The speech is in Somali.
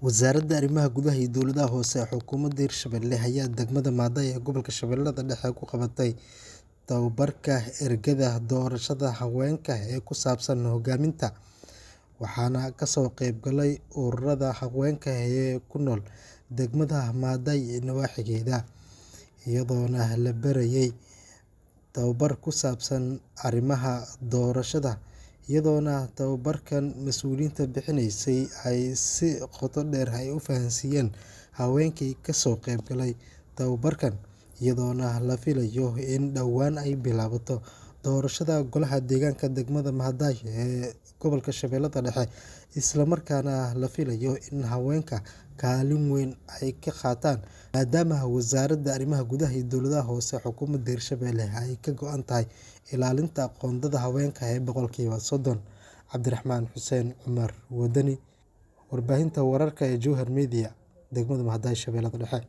Wasaaradda Arrimaha Gudaha iyo Dowladaha Hoose ee Xukuumadda Hirshabelle ayaa degmada Maadai ee gobolka Shabeellada Dhexe ku qabatay tababarka ergada doorashada haweenka ee ku saabsan hoggaaminta, waxaana ka soo qayb galay ururada haweenka ee ku nool degmada Maadai iyo nawaaxigeeda, iyadoona la barayay tababar ku saabsan arrimaha doorashada, iyadoona tababarkan mas'uuliyiinta bixinaysay ay si qoto dheer ay u fahansiiyeen haweenkii ka soo qayb galay tababarkan, iyadoona la filayo in dhowaan ay bilaabato doorashada golaha deegaanka degmada Maadai ee gobolka Shabeellada Dhexe, isla markaana la filayo in haweenka kaalin weyn ay ka qaataan, maadaama Wasaaradda Arrimaha Gudaha iyo Dowladaha Hoose Xukuumadda Hirshabelle ay ka go'an tahay ilaalinta qoondada haweenka ee 30%. Cabdiraxmaan Xuseen Cumar Wadani, warbaahinta wararka ee Jowhar Media, degmada Maadai, Shabeellada Dhexe.